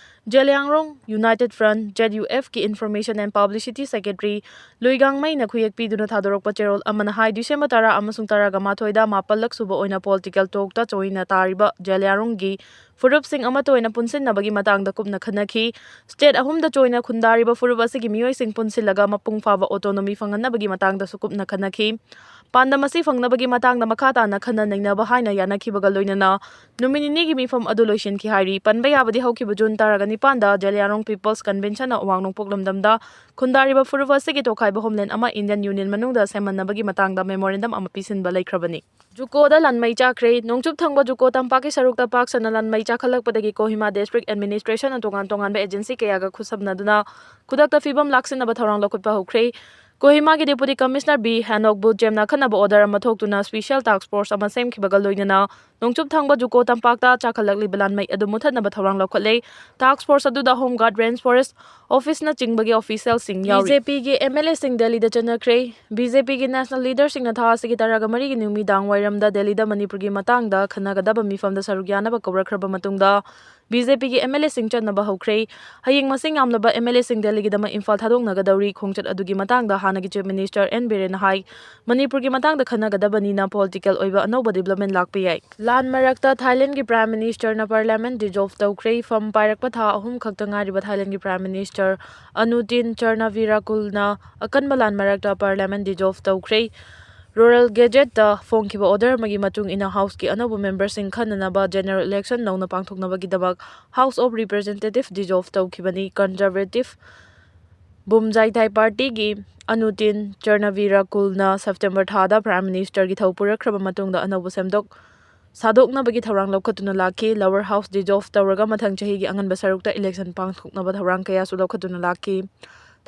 Zeliangrong United Front, Z U F, ꯀꯤ Information and Publicity Secretary ꯂꯨꯏꯒꯥꯡꯃꯩꯅ ꯈꯨꯌꯦꯛ ꯄꯤꯗꯨꯅ ꯊꯥꯗꯣꯔꯛꯄ ꯆꯦꯔꯣꯜ ꯑꯃꯅ ꯍꯥꯏ, ꯗꯤꯁꯦꯝꯕꯔ ꯇꯔꯥ ꯑꯃꯁꯨꯡ ꯇꯔꯥꯃꯥꯊꯣꯏꯗ ꯃꯥꯄꯜꯂꯛ ꯁꯨꯕ ꯑꯣꯏꯅ ꯄꯣꯂꯤꯇꯤꯀꯦꯜ ꯇꯣꯛꯇ ꯆꯣꯏꯅ ꯇꯥꯔꯤꯕ ꯖꯦꯂꯤꯌꯥꯡꯔꯣꯡꯒꯤ ꯐꯨꯔꯨꯞꯁꯤꯡ ꯑꯃꯠꯇ ꯑꯣꯏꯅ ꯄꯨꯟꯁꯤꯟꯅꯕꯒꯤ ꯃꯇꯥꯡꯗ ꯀꯨꯞꯅ ꯈꯟꯅꯈꯤ꯫ ꯁ꯭ꯇꯦꯠ ꯑꯍꯨꯝꯗ ꯆꯣꯏꯅ ꯈꯨꯟꯗꯥꯔꯤꯕ ꯐꯨꯔꯨꯞ ꯑꯁꯤꯒꯤ ꯃꯤꯑꯣꯏꯁꯤꯡ ꯄꯨꯟꯁꯤꯜꯂꯒ ꯃꯄꯨꯡ ꯐꯥꯕ ꯑꯣꯇꯣꯅꯣꯃꯤ ꯐꯪꯍꯟꯅꯕꯒꯤ ꯃꯇꯥꯡꯗꯁꯨ ꯀꯨꯞꯅ ꯈꯟꯅꯈꯤ꯫ ꯄꯥꯟꯗꯝ ꯑꯁꯤ ꯐꯪꯅꯕꯒꯤ ꯃꯇꯥꯡꯗ ꯃꯈꯥ ꯇꯥꯅ ꯈꯟꯅ ꯅꯩꯅꯕ ꯍꯥꯏꯅ ꯌꯥꯅꯈꯤꯕꯒ ꯂꯣꯏꯅꯅ ꯅꯨꯃꯤꯠ ꯅꯤꯅꯤꯒꯤ ꯃꯤꯐꯝ ꯑꯗꯨ ꯂꯣꯏꯁꯤꯟꯈꯤ ꯍꯥꯏꯔꯤ꯫ ꯄꯟꯕ ꯌꯥꯕꯗꯤ ꯍꯧꯈꯤꯕ ꯖꯨꯟ ꯇꯔꯥꯒ ꯅꯤꯄꯥꯟꯗ ꯖꯦꯂꯤꯌꯥꯡꯔꯣꯡ ꯄꯤꯄꯜꯁ ꯀꯟꯚꯦꯟꯁꯟꯅ ꯑꯋꯥꯡ ꯅꯣꯡꯄꯣꯛ ꯂꯝꯗꯝꯗ ꯈꯨꯟꯗꯥꯔꯤꯕ ꯐꯨꯔꯨꯞ ꯑꯁꯤꯒꯤ ꯇꯣꯈꯥꯏꯕ ꯍꯣꯝꯂꯦꯟ ꯑꯃ ꯏꯟꯗꯤꯌꯟ ꯌꯨꯅꯤꯌꯟ ꯃꯅꯨꯡꯗ ꯁꯦꯝꯍꯟꯅꯕꯒꯤ ꯃꯇꯥꯡꯗ ꯃꯦꯃꯣꯔꯦꯟꯗꯝ ꯑꯃ ꯄꯤꯁꯤꯟꯕ ꯂꯩꯈ꯭ꯔꯕꯅꯤ꯫ ꯖꯨꯀꯣꯗ ꯂꯥꯟꯃꯩ ꯆꯥꯈ꯭ꯔꯦ꯫ ꯅꯣꯡꯆꯨꯞ ꯊꯪꯕ ꯖꯨꯀꯣ ꯇꯝꯄꯥꯛꯀꯤ ꯁꯔꯨꯛꯇ ꯄꯥꯛ ꯁꯟꯅ ꯂꯥꯟꯃꯩ ꯆꯥꯈꯠꯂꯛꯄꯗꯒꯤ ꯀꯣꯍꯤꯃꯥ ꯗꯤꯁꯇ꯭ꯔꯤꯛ ꯑꯦꯗꯃꯤꯅꯤꯁꯇ꯭ꯔꯦꯁꯟꯅ ꯇꯣꯉꯥꯟ ꯇꯣꯉꯥꯟꯕ ꯑꯦꯖꯦꯟꯁꯤ ꯀꯌꯥꯒ ꯈꯨꯠꯁꯝꯅꯗꯨꯅ ꯈꯨꯗꯛꯇ ꯐꯤꯕꯝ ꯂꯥꯛꯁꯤꯟꯅꯕ ꯊꯧꯔꯥꯡ ꯂꯧꯈꯠꯄ ꯍꯧꯈ꯭ꯔꯦ꯫ ꯀꯣꯍꯤꯃꯥꯒꯤ ꯗꯦꯄꯨꯇꯤ ꯀꯃꯤꯁꯅꯔ ꯕꯤ ꯍꯦꯅꯣꯛꯕꯨ ꯆꯦꯝꯅ ꯑꯈꯟꯅꯕ ꯑꯣꯔꯗꯔ ꯑꯃ ꯊꯣꯛꯇꯨꯅ ꯁ꯭ꯄꯤꯁꯤꯌꯦꯜ ꯇꯥꯛꯁ ꯐꯣꯔꯁ ꯑꯃ ꯁꯦꯝꯈꯤꯕꯒ ꯂꯣꯏꯅꯅ ꯅꯣꯡꯆꯨꯞ ꯊꯪꯕ ꯖꯨꯀꯣ ꯇꯝꯄꯥꯛꯇ ꯆꯥꯈꯠꯂꯛꯂꯤꯕ ꯂꯥꯟꯃꯩ ꯑꯗꯨ ꯃꯨꯊꯠꯅꯕ ꯊꯧꯔꯥꯡ ꯂꯧꯈꯠꯂꯦ꯫ ꯇꯥꯛꯁ ꯐꯣꯔꯁ ꯑꯗꯨꯗ ꯍꯣꯝ ꯒꯥꯔꯗ, ꯔꯦꯟꯖ ꯐꯣꯔꯦꯁ ꯑꯣꯐꯤꯁꯅꯆꯤꯡꯕꯒꯤ ꯑꯣꯐꯤꯁꯤꯌꯦꯜꯁꯤꯡ ꯌꯥꯎꯔꯤ꯫ ꯕꯤ ꯖꯦ ꯄꯤꯒꯤ ꯑꯦꯝ ꯑꯦꯜ ꯑꯦꯁꯤꯡ ꯗꯦꯜꯂꯤꯗ ꯆꯠꯅꯈ꯭ꯔꯦ꯫ ꯕꯤ ꯖꯦ ꯄꯤꯒꯤ ꯅꯦꯁꯅꯦꯜ ꯂꯤꯗꯔꯁꯤꯡꯅ ꯊꯥ ꯑꯁꯤꯒꯤ ꯇꯔꯥꯒ ꯃꯔꯤꯒꯤ ꯅꯨꯃꯤꯗꯥꯡ ꯋꯥꯏꯔꯝꯗ ꯗꯦꯜꯂꯤꯗ ꯃꯅꯤꯄꯨꯔꯒꯤ ꯃꯇꯥꯡꯗ ꯈꯟꯅꯒꯗꯕ ꯃꯤꯐꯝꯗ ꯁꯔꯨꯛ ꯌꯥꯅꯕ ꯀꯧꯔꯛꯈ꯭ꯔꯕ ꯃꯇꯨꯡꯗ ꯕꯤ ꯖꯦ ꯄꯤꯒꯤ ꯑꯦꯝ ꯑꯦꯜ ꯑꯦꯁꯤꯡ ꯆꯠꯅꯕ ꯍꯧꯈ꯭ꯔꯦ꯫ ꯍꯌꯦꯡ ꯃꯁꯤꯡ ꯌꯥꯝꯂꯕ ꯑꯦꯝ ꯑꯦꯜ ꯑꯦꯁꯤꯡ ꯗꯦꯜꯂꯤꯒꯤꯗꯃꯛ ꯏꯝꯐꯥꯜ ꯊꯥꯗꯣꯛꯅꯒꯗꯧꯔꯤ꯫ ꯈꯣꯡꯆꯠ ꯑꯗꯨꯒꯤ ꯃꯇꯥꯡꯗ ꯍꯥꯟꯅꯒꯤ ꯆꯤꯐ ꯃꯤꯅꯤꯁꯇꯔ ꯑꯦꯟ ꯕꯤꯔꯦꯟꯅ ꯍꯥꯏ, ꯃꯅꯤꯄꯨꯔꯒꯤ ꯃꯇꯥꯡꯗ ꯈꯟꯅꯒꯗꯕꯅꯤꯅ ꯄꯣꯂꯤꯇꯤꯀꯦꯜ ꯑꯣꯏꯕ ꯑꯅꯧꯕ ꯗꯤꯕ꯭ꯂꯞꯃꯦꯟ ꯂꯥꯛꯄ ꯌꯥꯏ꯫ ꯂꯥꯟ ꯃꯔꯛꯇ ꯊꯥꯏꯂꯦꯟꯒꯤ ꯄ꯭ꯔꯥꯏꯝ ꯃꯤꯅꯤꯁꯇꯔꯅ ꯄꯥꯔꯂꯤꯌꯥꯃꯦꯟ ꯗꯤꯖꯣꯜꯚ ꯇꯧꯈ꯭ꯔꯦ꯫ ꯐꯝ ꯄꯥꯏꯔꯛꯄ ꯊꯥ ꯑꯍꯨꯝ ꯈꯛꯇ ꯉꯥꯏꯔꯤꯕ ꯊꯥꯏꯂꯦꯟꯒꯤ ꯄ꯭ꯔꯥꯏꯝ ꯃꯤꯅꯤꯁꯇꯔ ꯑꯅꯨꯇꯤꯟ ꯆꯔꯅꯚꯤꯔꯥꯀꯨꯜꯅ ꯑꯀꯟꯕ ꯂꯥꯟ ꯃꯔꯛꯇ ꯄꯥꯔꯂꯤꯌꯥꯃꯦꯟ ꯗꯤꯖꯣꯜꯚ ꯇꯧꯈ꯭ꯔꯦ꯫ ꯔꯨꯔꯦꯜ ꯒꯦꯖꯦꯠꯇ ꯐꯣꯡꯈꯤꯕ ꯑꯣꯔꯗꯔ ꯑꯃꯒꯤ ꯃꯇꯨꯡ ꯏꯟꯅ ꯍꯥꯎꯁꯀꯤ ꯑꯅꯧꯕ ꯃꯦꯝꯕꯔꯁꯤꯡ ꯈꯟꯅꯅꯕ ꯖꯦꯅꯔꯦꯜ ꯏꯂꯦꯛꯁꯟ ꯅꯧꯅ ꯄꯥꯡꯊꯣꯛꯅꯕꯒꯤꯗꯃꯛ ꯍꯥꯎꯁ ꯑꯣꯐ ꯔꯤꯄ꯭ꯔꯖꯦꯟꯇꯦꯇꯤꯚ ꯗꯤꯖꯣꯜꯚ ꯇꯧꯈꯤꯕꯅꯤ꯫ ꯀꯟꯖꯔꯚꯦꯇꯤꯚ ꯕꯨꯝꯖꯥꯏꯊꯥꯏ ꯄꯥꯔꯇꯤꯒꯤ ꯑꯅꯨꯇꯤꯟ ꯆꯔꯅꯚꯤꯔꯥꯀꯨꯜꯅ ꯁꯦꯞꯇꯦꯝꯕꯔ ꯊꯥꯗ ꯄ꯭ꯔꯥꯏꯝ ꯃꯤꯅꯤꯁꯇꯔꯒꯤ ꯊꯧ ꯄꯨꯔꯛꯈ꯭ꯔꯕ ꯃꯇꯨꯡꯗ ꯑꯅꯧꯕ ꯁꯦꯝꯗꯣꯛ ꯁꯥꯗꯣꯛꯅꯕꯒꯤ ꯊꯧꯔꯥꯡ ꯂꯧꯈꯠꯇꯨꯅ ꯂꯥꯛꯈꯤ꯫ ꯂꯋꯔ ꯍꯥꯎꯁ ꯗꯤꯖꯣꯜꯚ ꯇꯧꯔꯒ ꯃꯊꯪ ꯆꯍꯤꯒꯤ ꯑꯉꯟꯕ ꯁꯔꯨꯛꯇ ꯏꯂꯦꯛꯁꯟ ꯄꯥꯡꯊꯣꯛꯅꯕ ꯊꯧꯔꯥꯡ ꯀꯌꯥꯁꯨ ꯂꯧꯈꯠꯇꯨꯅ ꯂꯥꯛꯈꯤ꯫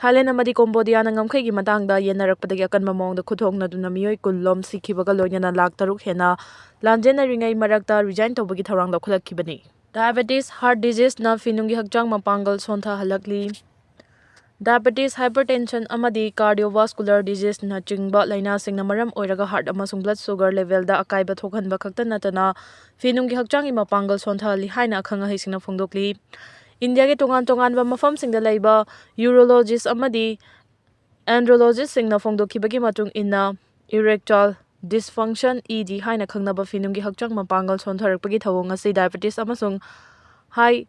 ꯊꯥꯏꯂꯦꯟ ꯑꯃꯗꯤ ꯀꯣꯝꯕꯣꯗꯤꯌꯥꯅ ꯉꯝꯈꯩꯒꯤ ꯃꯇꯥꯡꯗ ꯌꯦꯟꯅꯔꯛꯄꯗꯒꯤ ꯑꯀꯟꯕ ꯃꯑꯣꯡꯗ ꯈꯨꯠꯊꯣꯛꯅꯗꯨꯅ ꯃꯤꯑꯣꯏ ꯀꯨꯟ ꯂꯣꯝ ꯁꯤꯈꯤꯕꯒ ꯂꯣꯏꯅꯅ ꯂꯥꯈ ꯇꯔꯨꯛ ꯍꯦꯟꯅ ꯂꯥꯟꯖꯦꯟꯅꯔꯤꯉꯩ ꯃꯔꯛꯇ ꯔꯤꯖꯥꯏꯟ ꯇꯧꯕꯒꯤ ꯊꯧꯔꯥꯡ ꯂꯧꯈꯠꯂꯛꯈꯤꯕꯅꯤ꯫ ꯗꯥꯏꯕꯦꯇꯤꯁ, ꯍꯥꯔꯠ ꯗꯤꯖꯤꯖꯅ ꯐꯤꯅꯨꯡꯒꯤ ꯍꯛꯆꯥꯡ ꯃꯄꯥꯡꯒꯜ ꯁꯣꯟꯊꯍꯜꯂꯛꯂꯤ꯫ Diabetes, hypertension ꯑꯃꯗꯤ cardiovascular diseaseꯅꯆꯤꯡꯕ ꯂꯥꯏꯅꯥꯁꯤꯡꯅ ꯃꯔꯝ ꯑꯣꯏꯔꯒ heart ꯑꯃꯁꯨꯡ blood sugar levelꯗ ꯑꯀꯥꯏꯕ ꯊꯣꯛꯍꯟꯕ ꯈꯛꯇ ꯅꯠꯇꯅ ꯐꯤꯅꯨꯡꯒꯤ ꯍꯛꯆꯥꯡꯒꯤ ꯃꯄꯥꯡꯒꯜ ꯁꯣꯟꯊꯍꯜꯂꯤ ꯍꯥꯏꯅ ꯑꯈꯪ ꯑꯍꯩꯁꯤꯡꯅ ꯐꯣꯡꯗꯣꯛꯂꯤ꯫ ꯏꯟꯗꯤꯌꯥꯒꯤ ꯇꯣꯉꯥꯟ ꯇꯣꯉꯥꯟꯕ ꯃꯐꯝꯁꯤꯡꯗ ꯂꯩꯕ urologist ꯑꯃꯗꯤ andrologistꯁꯤꯡꯅ ꯐꯣꯡꯗꯣꯛꯈꯤꯕꯒꯤ ꯃꯇꯨꯡ ꯏꯟꯅ, erectile dysfunction, ED ꯍꯥꯏꯅ ꯈꯪꯅꯕ ꯐꯤꯅꯨꯡꯒꯤ ꯍꯛꯆꯥꯡ ꯃꯄꯥꯡꯒꯜ ꯁꯣꯟꯊꯔꯛꯄꯒꯤ ꯊꯧꯑꯣꯡ ꯑꯁꯤ diabetes ꯑꯃꯁꯨꯡ high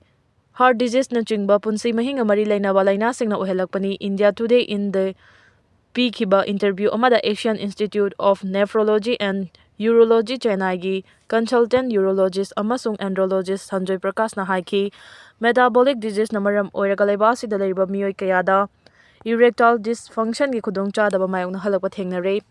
heart diseaseꯅꯆꯤꯡꯕ ꯄꯨꯟꯁꯤ ꯃꯍꯤꯡꯒ ꯃꯔꯤ ꯂꯩꯅꯕ ꯂꯥꯏꯅꯥꯁꯤꯡꯅ ꯑꯣꯏꯍꯜꯂꯛꯄꯅꯤ꯫ India Today in the ꯄꯤꯈꯤꯕ interview ꯑꯃꯗ Asian Institute of Nephrology and Urology ꯆꯦꯟꯅꯥꯏꯒꯤ consultant urologist ꯑꯃꯁꯨꯡ andrologist ꯁꯟꯖꯣꯏ ꯄ꯭ꯔꯀꯥꯁꯅ ꯍꯥꯏꯈꯤ, metabolic diseaseꯅ ꯃꯔꯝ ꯑꯣꯏꯔꯒ ꯂꯩꯕꯥꯛ ꯑꯁꯤꯗ ꯂꯩꯔꯤꯕ ꯃꯤꯑꯣꯏ ꯀꯌꯥꯗ erectile dysfunctionꯒꯤ ꯈꯨꯗꯣꯡꯆꯥꯗꯕ ꯃꯥꯌꯣꯛꯅꯍꯜꯂꯛꯄ ꯊꯦꯡꯅꯔꯦ꯫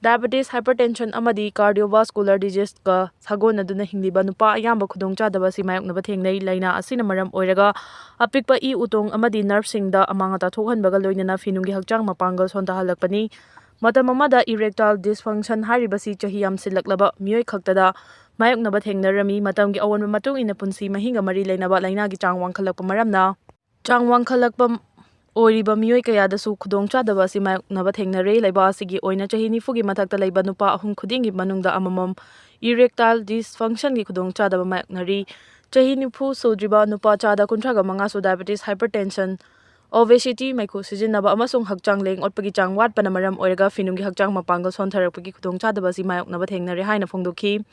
Diabetes, hypertension ꯑꯃꯗꯤ cardiovascular diseaseꯀ ꯁꯥꯒꯣꯟꯅꯗꯨꯅ ꯍꯤꯡꯂꯤꯕ ꯅꯨꯄꯥ ꯑꯌꯥꯝꯕ ꯈꯨꯗꯣꯡꯆꯥꯗꯕ ꯑꯁꯤ ꯃꯥꯌꯣꯛꯅꯕ ꯊꯦꯡꯅꯩ꯫ ꯂꯥꯏꯅꯥ ꯑꯁꯤꯅ ꯃꯔꯝ ꯑꯣꯏꯔꯒ ꯑꯄꯤꯛꯄ ꯏ ꯎꯇꯣꯡ ꯑꯃꯗꯤ nerveꯁꯤꯡꯗ ꯑꯃꯥꯡ ꯑꯇꯥ ꯊꯣꯛꯍꯟꯕꯒ ꯂꯣꯏꯅꯅ ꯐꯤꯅꯨꯡꯒꯤ ꯍꯛꯆꯥꯡ ꯃꯄꯥꯡꯒꯜ ꯁꯣꯟꯊꯍꯜꯂꯛꯄꯅꯤ꯫ ꯃꯇꯝ ꯑꯃꯗ erectile dysfunction ꯍꯥꯏꯔꯤꯕꯁꯤ ꯆꯍꯤ ꯌꯥꯝꯁꯤꯜꯂꯛꯂꯕ ꯃꯤꯑꯣꯏ ꯈꯛꯇꯗ ꯃꯥꯌꯣꯛꯅꯕ ꯊꯦꯡꯅꯔꯝꯃꯤ꯫ ꯃꯇꯝꯒꯤ ꯑꯑꯣꯟꯕ ꯃꯇꯨꯡ ꯏꯟꯅ ꯄꯨꯟꯁꯤ ꯃꯍꯤꯡꯒ ꯃꯔꯤ ꯂꯩꯅꯕ ꯂꯥꯏꯅꯥꯒꯤ ꯆꯥꯡ ꯋꯥꯡꯈꯠꯂꯛꯄ ꯃꯔꯝꯅ ꯆꯥꯡ ꯋꯥꯡꯈꯠꯂꯛꯄ ꯑꯣꯏꯔꯤꯕ ꯃꯤꯑꯣꯏ ꯀꯌꯥꯗꯁꯨ ꯈꯨꯗꯣꯡꯆꯥꯗꯕ ꯑꯁꯤ ꯃꯥꯌꯣꯛꯅꯕ ꯊꯦꯡꯅꯔꯦ꯫ ꯂꯩꯕꯥꯛ ꯑꯁꯤꯒꯤ ꯑꯣꯏꯅ ꯆꯍꯤ ꯅꯤꯐꯨꯒꯤ ꯃꯊꯛꯇ ꯂꯩꯕ ꯅꯨꯄꯥ ꯑꯍꯨꯝ ꯈꯨꯗꯤꯡꯒꯤ ꯃꯅꯨꯡꯗ ꯑꯃꯃꯝ erectile dysfunctionꯒꯤ ꯈꯨꯗꯣꯡꯆꯥꯗꯕ ꯃꯥꯌꯣꯛꯅꯔꯤ꯫ ꯆꯍꯤ ꯅꯤꯐꯨ ꯁꯨꯗ꯭ꯔꯤꯕ ꯅꯨꯄꯥ ꯆꯥꯗ ꯀꯨꯟꯊ꯭ꯔꯥꯒ ꯃꯉꯥꯁꯨ diabetes, hypertension, obesity, ꯃꯩꯈꯨ ꯁꯤꯖꯤꯟꯅꯕ ꯑꯃꯁꯨꯡ ꯍꯛꯆꯥꯡ ꯂꯦꯡ ꯑꯣꯠꯄꯒꯤ ꯆꯥꯡ ꯋꯥꯠꯄꯅ ꯃꯔꯝ ꯑꯣꯏꯔꯒ ꯐꯤꯅꯨꯡꯒꯤ ꯍꯛꯆꯥꯡ ꯃꯄꯥꯡꯒꯜ ꯁꯣꯟꯊꯔꯛꯄꯒꯤ ꯈꯨꯗꯣꯡꯆꯥꯗꯕ ꯑꯁꯤ ꯃꯥꯌꯣꯛꯅꯕ ꯊꯦꯡꯅꯔꯦ ꯍꯥꯏꯅ ꯐꯣꯡꯗꯣꯛꯈꯤ꯫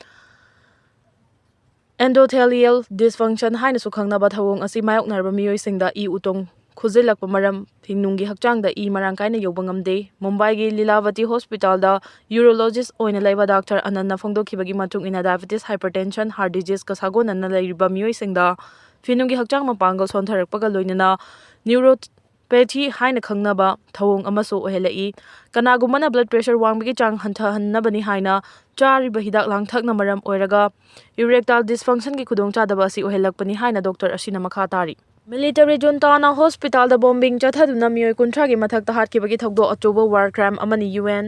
Endothelial dysfunction ꯍꯥꯏꯅꯁꯨ ꯈꯪꯅꯕ ꯊꯧꯑꯣꯡ ꯑꯁꯤ ꯃꯥꯌꯣꯛꯅꯔꯕ ꯃꯤꯑꯣꯏꯁꯤꯡꯗ ꯏ ꯎꯇꯣꯡ ꯈꯨꯖꯤꯜꯂꯛꯄ ꯃꯔꯝ ꯐꯤꯅꯨꯡꯒꯤ ꯍꯛꯆꯥꯡꯗ ꯏ ꯃꯔꯥꯡ ꯀꯥꯏꯅ ꯌꯧꯕ ꯉꯝꯗꯦ꯫ ꯃꯨꯝꯕꯥꯏꯒꯤ ꯂꯤꯂꯥꯚꯇꯤ ꯍꯣꯁꯄꯤꯇꯥꯜꯗ urologist ꯑꯣꯏꯅ ꯂꯩꯕ ꯗꯥꯛꯇꯔ ꯑꯅꯟꯅ ꯐꯣꯡꯗꯣꯛꯈꯤꯕꯒꯤ ꯃꯇꯨꯡ ꯏꯟꯅ, diabetes, hypertension, heart diseaseꯀ ꯁꯥꯒꯣꯟꯅꯅ ꯂꯩꯔꯤꯕ ꯃꯤꯑꯣꯏꯁꯤꯡꯗ ꯐꯤꯅꯨꯡꯒꯤ ꯍꯛꯆꯥꯡ ꯃꯄꯥꯡꯒꯜ ꯁꯣꯟꯊꯔꯛꯄꯒ ꯂꯣꯏꯅꯅ neuropathy ꯍꯥꯏꯅ ꯈꯪꯅꯕ ꯊꯧꯑꯣꯡ ꯑꯃꯁꯨ ꯑꯣꯏꯍꯜꯂꯛꯏ꯫ ꯀꯅꯥꯒꯨꯝꯕꯅ blood pressure ꯋꯥꯡꯕꯒꯤ ꯆꯥꯡ ꯍꯟꯊꯍꯟꯅꯕꯅꯤ ꯍꯥꯏꯅ ꯆꯥꯔꯤꯕ ꯍꯤꯗꯥꯛ ꯂꯥꯡꯊꯛꯅ ꯃꯔꯝ ꯑꯣꯏꯔꯒ erectile dysfunctionꯒꯤ ꯈꯨꯗꯣꯡꯆꯥꯗꯕ ꯑꯁꯤ ꯑꯣꯏꯍꯜꯂꯛꯄꯅꯤ ꯍꯥꯏꯅ ꯗꯣꯛꯇꯔ ꯑꯁꯤꯅ ꯃꯈꯥ ꯇꯥꯔꯤ꯫ Military juntaꯅ ꯍꯣꯁꯄꯤꯇꯥꯜꯗ bombing ꯆꯠꯊꯗꯨꯅ ꯃꯤꯑꯣꯏ ꯀꯨꯟꯊ꯭ꯔꯥꯒꯤ ꯃꯊꯛꯇ ꯍꯥꯠꯈꯤꯕꯒꯤ ꯊꯧꯗꯣꯛ ꯑꯆꯧꯕ war crime ꯑꯃꯅꯤ꯫ UN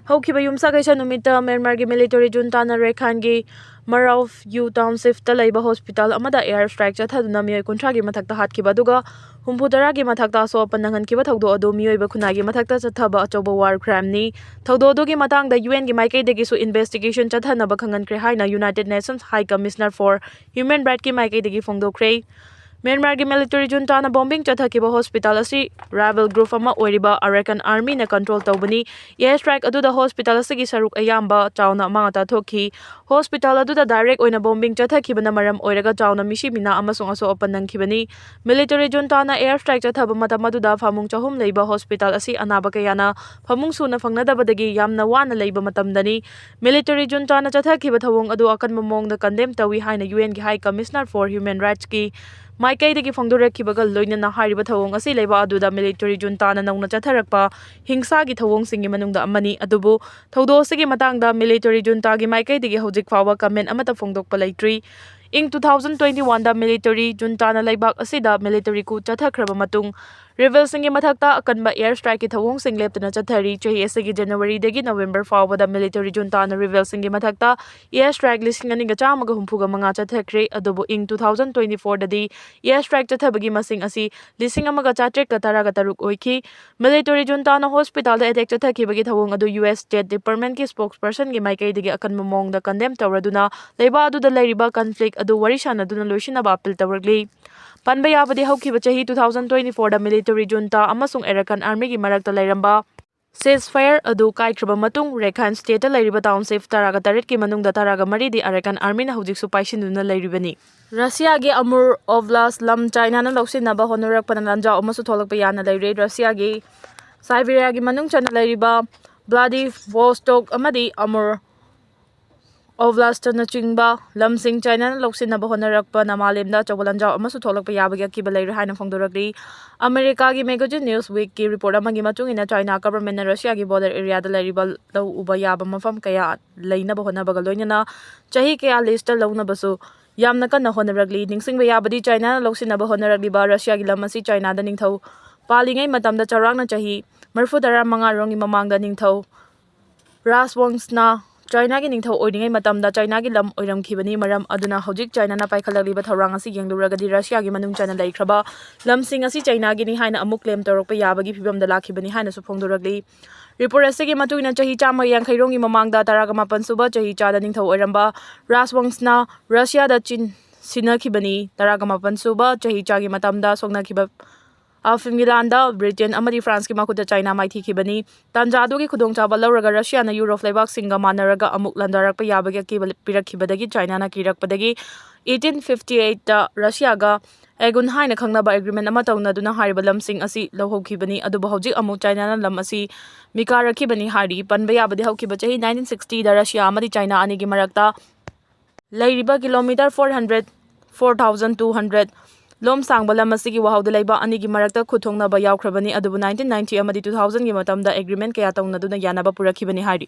ꯍꯧꯈꯤꯕ ꯌꯨꯝꯁꯀꯩꯁ ꯅꯨꯃꯤꯠꯇ ꯃ꯭ꯌꯥꯟꯃꯥꯔꯒꯤ ꯃꯤꯂꯤꯇꯔꯤ ꯖꯨꯟꯇꯥꯅ ꯔꯦꯈꯥꯏꯟꯒꯤ ꯃꯔꯥꯎ ꯌꯨ ꯇꯥꯎꯟꯁꯤꯞꯇ ꯂꯩꯕ ꯍꯣꯁꯄꯤꯇꯥꯜ ꯑꯃꯗ ꯑꯦꯌꯔ ꯁ꯭ꯇ꯭ꯔꯥꯏꯛ ꯆꯠꯊꯗꯨꯅ ꯃꯤꯑꯣꯏ ꯀꯨꯟꯊ꯭ꯔꯥꯒꯤ ꯃꯊꯛꯇ ꯍꯥꯠꯈꯤꯕ ꯑꯗꯨꯒ ꯍꯨꯝꯐꯨ ꯇꯔꯥꯒꯤ ꯃꯊꯛꯇ ꯑꯁꯣꯛ ꯑꯄꯟ ꯅꯪꯍꯟꯈꯤꯕ ꯊꯧꯗꯣꯛ ꯑꯗꯨ ꯃꯤꯑꯣꯏꯕ ꯈꯨꯟꯅꯥꯏꯒꯤ ꯃꯊꯛꯇ ꯆꯠꯊꯕ ꯑꯆꯧꯕ ꯋꯥꯔ ꯀ꯭ꯔꯥꯏꯝꯅꯤ꯫ ꯊꯧꯗꯣꯛ ꯑꯗꯨꯒꯤ ꯃꯇꯥꯡꯗ ꯌꯨ ꯑꯦꯟꯒꯤ ꯃꯥꯏꯀꯩꯗꯒꯤꯁꯨ ꯏꯟꯚꯦꯁꯇꯤꯒꯦꯁꯟ ꯆꯠꯊꯅꯕ ꯈꯪꯍꯟꯈ꯭ꯔꯦ ꯍꯥꯏꯅ United Nations High Commissioner for Human Rightsꯀꯤ ꯃꯥꯏꯀꯩꯗꯒꯤ ꯐꯣꯡꯗꯣꯛꯈ꯭ꯔꯦ꯫ ꯃ꯭ꯌꯥꯟꯃꯥꯔꯒꯤ ꯃꯤꯂꯤꯇꯔꯤ ꯖꯨꯟꯇꯥꯅ ꯕꯣꯝꯕꯤꯡ ꯆꯠꯊꯈꯤꯕ ꯍꯣꯁꯄꯤꯇꯥꯜ ꯑꯁꯤ ꯔꯥꯏꯕꯦꯜ ꯒ꯭ꯔꯨꯞ ꯑꯃ ꯑꯣꯏꯔꯤꯕ ꯑꯔꯥꯀꯥꯟ ꯑꯥꯔꯃꯤꯅ ꯀꯟꯇ꯭ꯔꯣꯜ ꯇꯧꯕꯅꯤ꯫ ꯑꯦꯌꯔ ꯁ꯭ꯇ꯭ꯔꯥꯏꯛ ꯑꯗꯨꯗ ꯍꯣꯁꯄꯤꯇꯥꯜ ꯑꯁꯤꯒꯤ ꯁꯔꯨꯛ ꯑꯌꯥꯝꯕ ꯆꯥꯎꯅ ꯃꯥꯡ ꯇꯥꯊꯣꯛꯈꯤ꯫ ꯍꯣꯁꯄꯤꯇꯥꯜ ꯑꯗꯨꯗ ꯗꯥꯏꯔꯦꯛ ꯑꯣꯏꯅ ꯕꯣꯝꯕꯤꯡ ꯆꯠꯊꯈꯤꯕꯅ ꯃꯔꯝ ꯑꯣꯏꯔꯒ ꯆꯥꯎꯅ ꯃꯤꯁꯤ ꯃꯤꯅꯥ ꯑꯃꯁꯨꯡ ꯑꯁꯣꯛ ꯑꯄꯟ ꯅꯪꯈꯤꯕꯅꯤ꯫ ꯃꯤꯂꯤꯇꯔꯤ ꯖꯨꯟꯇꯥꯅ ꯑꯦꯌꯔ ꯁ꯭ꯇ꯭ꯔꯥꯏꯛ ꯆꯠꯊꯕ ꯃꯇꯝ ꯑꯗꯨꯗ ꯐꯃꯨꯡ ꯆꯍꯨꯝ ꯂꯩꯕ ꯍꯣꯁꯄꯤꯇꯥꯜ ꯑꯁꯤ ꯑꯅꯥꯕ ꯀꯌꯥꯅ ꯐꯃꯨꯡ ꯁꯨꯅ ꯐꯪꯅꯗꯕꯗꯒꯤ ꯌꯥꯝꯅ ꯋꯥꯅ ꯂꯩꯕ ꯃꯇꯝꯗꯅꯤ꯫ ꯃꯤꯂꯤꯇꯔꯤ ꯖꯨꯟꯇꯥꯅ ꯆꯠꯊꯈꯤꯕ ꯊꯧꯑꯣꯡ ꯑꯗꯨ ꯑꯀꯟꯕ ꯃꯑꯣꯡꯗ ꯀꯟꯗꯦꯝ ꯇꯧꯏ ꯍꯥꯏꯅ ꯌꯨ ꯑꯦꯟꯒꯤ ꯍꯥꯏ ꯀꯃꯤꯁꯅꯔ ꯐꯣꯔ ꯍ꯭ꯌꯨꯃꯦꯟ ꯔꯥꯏꯠꯁꯀꯤ ꯃꯥꯏꯀꯩꯗꯒꯤ ꯐꯣꯡꯗꯣꯔꯛꯈꯤꯕꯒ ꯂꯣꯏꯅꯅ ꯍꯥꯏꯔꯤꯕ ꯊꯧꯑꯣꯡ ꯑꯁꯤ ꯂꯩꯕꯥꯛ ꯑꯗꯨꯗ ꯃꯤꯂꯤꯇꯔꯤ ꯖꯨꯟꯇꯥꯅ ꯅꯧꯅ ꯆꯠꯊꯔꯛꯄ ꯍꯤꯡꯁꯥꯒꯤ ꯊꯧꯑꯣꯡꯁꯤꯡꯒꯤ ꯃꯅꯨꯡꯗ ꯑꯃꯅꯤ꯫ ꯑꯗꯨꯕꯨ ꯊꯧꯗꯣꯛ ꯑꯁꯤꯒꯤ ꯃꯇꯥꯡꯗ ꯃꯤꯂꯤꯇꯔꯤ ꯖꯨꯟꯇꯥꯒꯤ ꯃꯥꯏꯀꯩꯗꯒꯤ ꯍꯧꯖꯤꯛ ꯐꯥꯎꯕ ꯀꯃꯦꯟ ꯑꯃꯠꯇ ꯐꯣꯡꯗꯣꯛꯄ ꯂꯩꯇ꯭ꯔꯤ꯫ ꯏꯪ two thousand twenty oneꯗ ꯃꯤꯂꯤꯇꯔꯤ ꯖꯨꯟꯇꯥꯅ ꯂꯩꯕꯥꯛ ꯑꯁꯤꯗ ꯃꯤꯂꯤꯇꯔꯤ coup ꯆꯠꯊꯈ꯭ꯔꯕ ꯃꯇꯨꯡ ꯔꯤꯕꯦꯜꯁꯤꯡꯒꯤ ꯃꯊꯛꯇ ꯑꯀꯟꯕ ꯑꯦꯌꯔ ꯁ꯭ꯇ꯭ꯔꯥꯏꯛꯀꯤ ꯊꯧꯑꯣꯡꯁꯤꯡ ꯂꯦꯞꯇꯅ ꯆꯠꯊꯔꯤ꯫ ꯆꯍꯤ ꯑꯁꯤꯒꯤ ꯖꯅꯋꯥꯔꯤꯗꯒꯤ ꯅꯕꯦꯝꯕꯔ ꯐꯥꯎꯕꯗ ꯃꯤꯂꯤꯇꯔꯤ ꯖꯨꯟꯇꯥꯅ ꯔꯤꯕꯦꯜꯁꯤꯡꯒꯤ ꯃꯊꯛꯇ ꯑꯦꯌꯔ ꯁ꯭ꯇ꯭ꯔꯥꯏꯛ ꯂꯤꯁꯤꯡ ꯑꯅꯤꯒ ꯆꯥꯝꯃꯒ ꯍꯨꯝꯐꯨꯒ ꯃꯉꯥ ꯆꯠꯊꯈ꯭ꯔꯦ꯫ ꯑꯗꯨꯕꯨ ꯏꯪ two thousand twenty fourꯗꯗꯤ ꯑꯦꯌꯔ ꯁ꯭ꯇ꯭ꯔꯥꯏꯛ ꯆꯠꯊꯕꯒꯤ ꯃꯁꯤꯡ ꯑꯁꯤ ꯂꯤꯁꯤꯡ ꯑꯃꯒ ꯆꯥꯇ꯭ꯔꯦꯠꯀ ꯇꯔꯥꯒ ꯇꯔꯨꯛ ꯑꯣꯏꯈꯤ꯫ ꯃꯤꯂꯤꯇꯔꯤ ꯖꯨꯟꯇꯥꯅ ꯍꯣꯁꯄꯤꯇꯥꯜꯗ ꯑꯦꯇꯦꯛ ꯆꯠꯊꯈꯤꯕꯒꯤ ꯊꯧꯑꯣꯡ ꯑꯗꯨ ꯌꯨ ꯑꯦꯁ ꯁ꯭ꯇꯦꯠ ꯗꯤꯄꯥꯔꯠꯃꯦꯟꯠꯀꯤ ꯁ꯭ꯄꯣꯛꯁꯄꯔꯁꯟꯒꯤ ꯃꯥꯏꯀꯩꯗꯒꯤ ꯑꯀꯟꯕ ꯃꯑꯣꯡꯗ ꯀꯟꯗꯦꯝ ꯇꯧꯔꯗꯨꯅ ꯂꯩꯕꯥꯛ ꯑꯗꯨꯗ ꯂꯩꯔꯤꯕ ꯀꯟꯐ꯭ꯂꯤꯛ ꯑꯗꯨ ꯋꯥꯔꯤ ꯁꯥꯟꯅꯗꯨꯅ ꯂꯣꯏꯁꯤꯟꯅꯕ ꯑꯄꯤꯜ ꯇꯧꯔꯛꯂꯤ꯫ ꯄꯟꯕ ꯌꯥꯕꯗꯤ ꯍꯧꯈꯤꯕ ꯆꯍꯤ two thousand twenty fourꯗ ꯃꯤꯂꯤꯇꯔꯤ ꯖꯨꯟꯇꯥ ꯑꯃꯁꯨꯡ ꯑꯔꯥꯀꯥꯟ ꯑꯥꯔꯃꯤꯒꯤ ꯃꯔꯛꯇ ꯂꯩꯔꯝꯕ ceasefire ꯑꯗꯨ ꯀꯥꯏꯈ꯭ꯔꯕ ꯃꯇꯨꯡ ꯔꯦꯈꯥꯏꯟ ꯁ꯭ꯇꯦꯠꯇ ꯂꯩꯔꯤꯕ ꯇꯥꯎꯟꯁꯤꯞ ꯇꯔꯥꯒ ꯇꯔꯦꯠꯀꯤ ꯃꯅꯨꯡꯗ ꯇꯔꯥꯒ ꯃꯔꯤꯗꯤ ꯑꯔꯥꯀꯥꯟ ꯑꯥꯔꯃꯤꯅ ꯍꯧꯖꯤꯛꯁꯨ ꯄꯥꯏꯁꯤꯟꯗꯨꯅ ꯂꯩꯔꯤꯕꯅꯤ꯫ ꯔꯁꯤꯌꯥꯒꯤ ꯑꯃꯨꯔ ꯑꯣꯕ꯭ꯂꯥꯁ ꯂꯝ ꯆꯥꯏꯅꯥꯅ ꯂꯧꯁꯤꯟꯅꯕ ꯍꯣꯠꯅꯔꯛꯄꯅ ꯂꯥꯟꯖꯥꯎ ꯑꯃꯁꯨ ꯊꯣꯛꯂꯛꯄ ꯌꯥꯅ ꯂꯩꯔꯦ꯫ ꯔꯁꯤꯌꯥꯒꯤ ꯁꯥꯏꯕꯤꯔꯤꯌꯥꯒꯤ ꯃꯅꯨꯡ ꯆꯟꯅ ꯂꯩꯔꯤꯕ ꯕ꯭ꯂꯥꯗꯤꯚꯣꯁ꯭ꯇꯣꯛ ꯑꯃꯗꯤ ꯑꯃꯨꯔ ꯑꯣꯕ꯭ꯂꯥꯁ꯭ꯠꯅꯆꯤꯡꯕ ꯂꯝꯁꯤꯡ ꯆꯥꯏꯅꯥꯅ ꯂꯧꯁꯤꯟꯅꯕ ꯍꯣꯠꯅꯔꯛꯄꯅ ꯃꯥꯂꯦꯝꯗ ꯑꯆꯧꯕ ꯂꯥꯟꯖꯥꯎ ꯑꯃꯁꯨ ꯊꯣꯛꯂꯛꯄ ꯌꯥꯕꯒꯤ ꯑꯀꯤꯕ ꯂꯩꯔꯦ ꯍꯥꯏꯅ ꯐꯣꯡꯗꯣꯔꯛꯂꯤ꯫ ꯑꯃꯦꯔꯤꯀꯥꯒꯤ Magazine Newsweekꯀꯤ ꯔꯤꯄꯣꯔꯠ ꯑꯃꯒꯤ ꯃꯇꯨꯡ ꯏꯟꯅ, ꯆꯥꯏꯅꯥ ꯒꯚꯔꯟꯃꯦꯟꯠꯅ ꯔꯁꯤꯌꯥꯒꯤ ꯕꯣꯔꯗꯔ ꯑꯦꯔꯤꯌꯥꯗ ꯂꯩꯔꯤꯕ ꯂꯧ ꯎꯕ ꯌꯥꯕ ꯃꯐꯝ ꯀꯌꯥ ꯂꯩꯅꯕ ꯍꯣꯠꯅꯕꯒ ꯂꯣꯏꯅꯅ ꯆꯍꯤ ꯀꯌꯥ ꯂꯤꯁꯇ ꯂꯧꯅꯕꯁꯨ ꯌꯥꯝꯅ ꯀꯟꯅ ꯍꯣꯠꯅꯔꯛꯂꯤ꯫ ꯅꯤꯡꯁꯤꯡꯕ ꯌꯥꯕꯗꯤ, ꯆꯥꯏꯅꯥꯅ ꯂꯧꯁꯤꯟꯅꯕ ꯍꯣꯠꯅꯔꯛꯂꯤꯕ ꯔꯁꯤꯌꯥꯒꯤ ꯂꯝ ꯑꯁꯤ ꯆꯥꯏꯅꯥꯗ ꯅꯤꯡꯊꯧ ꯄꯥꯜꯂꯤꯉꯩ ꯃꯇꯝꯗ ꯆꯥꯎꯔꯥꯛꯅ ꯆꯍꯤ ꯃꯔꯤꯐꯨ ꯇꯔꯥ ꯃꯉꯥ ꯔꯣꯝꯒꯤ ꯃꯃꯥꯡꯗ ꯅꯤꯡꯊꯧ ꯔꯥꯖꯋꯪꯁꯅ ꯆꯥꯏꯅꯥꯒꯤ ꯅꯤꯡꯊꯧ ꯑꯣꯏꯔꯤꯉꯩ ꯃꯇꯝꯗ ꯆꯥꯏꯅꯥꯒꯤ ꯂꯝ ꯑꯣꯏꯔꯝꯈꯤꯕꯅꯤ꯫ ꯃꯔꯝ ꯑꯗꯨꯅ ꯍꯧꯖꯤꯛ ꯆꯥꯏꯅꯥꯅ ꯄꯥꯏꯈꯠꯂꯛꯂꯤꯕ ꯊꯧꯔꯥꯡ ꯑꯁꯤ ꯌꯦꯡꯂꯨꯔꯒꯗꯤ ꯔꯁꯤꯌꯥꯒꯤ ꯃꯅꯨꯡ ꯆꯟꯅ ꯂꯩꯈ꯭ꯔꯕ ꯂꯝꯁꯤꯡ ꯑꯁꯤ ꯆꯥꯏꯅꯥꯒꯤꯅꯤ ꯍꯥꯏꯅ ꯑꯃꯨꯛ ꯀ꯭ꯂꯦꯝ ꯇꯧꯔꯛꯄ ꯌꯥꯕꯒꯤ ꯐꯤꯕꯝꯗ ꯂꯥꯛꯈꯤꯕꯅꯤ ꯍꯥꯏꯅꯁꯨ ꯐꯣꯡꯗꯣꯔꯛꯂꯤ꯫ ꯔꯤꯄꯣꯔꯠ ꯑꯁꯤꯒꯤ ꯃꯇꯨꯡ ꯏꯟꯅ ꯆꯍꯤ ꯆꯥꯝꯃ ꯌꯥꯡꯈꯩꯔꯣꯝꯒꯤ ꯃꯃꯥꯡꯗ ꯇꯔꯥꯒ ꯃꯥꯄꯟ ꯁꯨꯕ ꯆꯍꯤ ꯆꯥꯗ ꯅꯤꯡꯊꯧ ꯑꯣꯏꯔꯝꯕ ꯔꯥꯖꯋꯪꯁꯅ ꯔꯁꯤꯌꯥꯗ ꯆꯤꯟ ꯁꯤꯟꯅꯈꯤꯕꯅꯤ꯫ ꯇꯔꯥꯒ ꯃꯥꯄꯟ ꯁꯨꯕ ꯆꯍꯤ ꯆꯥꯒꯤ ꯃꯇꯝꯗ ꯁꯣꯛꯅꯈꯤꯕ ꯑꯐꯤꯝꯒꯤ ꯂꯥꯟꯗ ꯕ꯭ꯔꯤꯇꯦꯟ ꯑꯃꯗꯤ ꯐ꯭ꯔꯥꯟꯁꯀꯤ ꯃꯈꯨꯠꯇ ꯆꯥꯏꯅꯥ ꯃꯥꯏꯊꯤꯈꯤꯕꯅꯤ꯫ ꯇꯥꯟꯖꯥ ꯑꯗꯨꯒꯤ ꯈꯨꯗꯣꯡꯆꯥꯕ ꯂꯧꯔꯒ ꯔꯁꯤꯌꯥꯅ ꯌꯨꯔꯣꯞ ꯂꯩꯕꯥꯛꯁꯤꯡꯒ ꯃꯥꯟꯅꯔꯒ ꯑꯃꯨꯛ ꯂꯥꯟꯗꯥꯔꯛꯄ ꯌꯥꯕꯒꯤ ꯑꯀꯤꯕ ꯄꯤꯔꯛꯈꯤꯕꯗꯒꯤ ꯆꯥꯏꯅꯥꯅ ꯀꯤꯔꯛꯄꯗꯒꯤ eighteen fifty eight ꯇ ꯔꯁꯤꯌꯥꯒ ꯑꯦꯒꯨꯟ ꯍꯥꯏꯅ ꯈꯪꯅꯕ ꯑꯦꯒ꯭ꯔꯤꯃꯦꯟ ꯑꯃ ꯇꯧꯅꯗꯨꯅ ꯍꯥꯏꯔꯤꯕ ꯂꯝꯁꯤꯡ ꯑꯁꯤ ꯂꯧꯍꯧꯈꯤꯕꯅꯤ꯫ ꯑꯗꯨꯕꯨ ꯍꯧꯖꯤꯛ ꯑꯃꯨꯛ ꯆꯥꯏꯅꯥꯅ ꯂꯝ ꯑꯁꯤ ꯃꯤꯀꯥꯔꯛꯈꯤꯕꯅꯤ ꯍꯥꯏꯔꯤ꯫ ꯄꯟꯕ ꯌꯥꯕꯗꯤ ꯍꯧꯈꯤꯕ ꯆꯍꯤ nineteen sixty ꯗ ꯔꯁꯤꯌꯥ ꯑꯃꯗꯤ ꯆꯥꯏꯅꯥ ꯑꯅꯤꯒꯤ ꯃꯔꯛꯇ ꯂꯩꯔꯤꯕ kilometre four hundred, four thousand two hundred ꯂꯣꯝ ꯁꯥꯡꯕ ꯂꯝ ꯑꯁꯤꯒꯤ ꯋꯥꯍꯧꯗ ꯂꯩꯕ ꯑꯅꯤꯒꯤ ꯃꯔꯛꯇ ꯈꯨꯠ ꯊꯣꯛꯅꯕ ꯌꯥꯎꯈ꯭ꯔꯕꯅꯤ꯫ ꯑꯗꯨꯕꯨ nineteen ninety ꯑꯃꯗꯤ two thousand ꯒꯤ ꯃꯇꯝꯗ ꯑꯦꯒ꯭ꯔꯤꯃꯦꯟ ꯀꯌꯥ ꯇꯧꯅꯗꯨꯅ ꯌꯥꯅꯕ ꯄꯨꯔꯛꯈꯤꯕꯅꯤ ꯍꯥꯏꯔꯤ꯫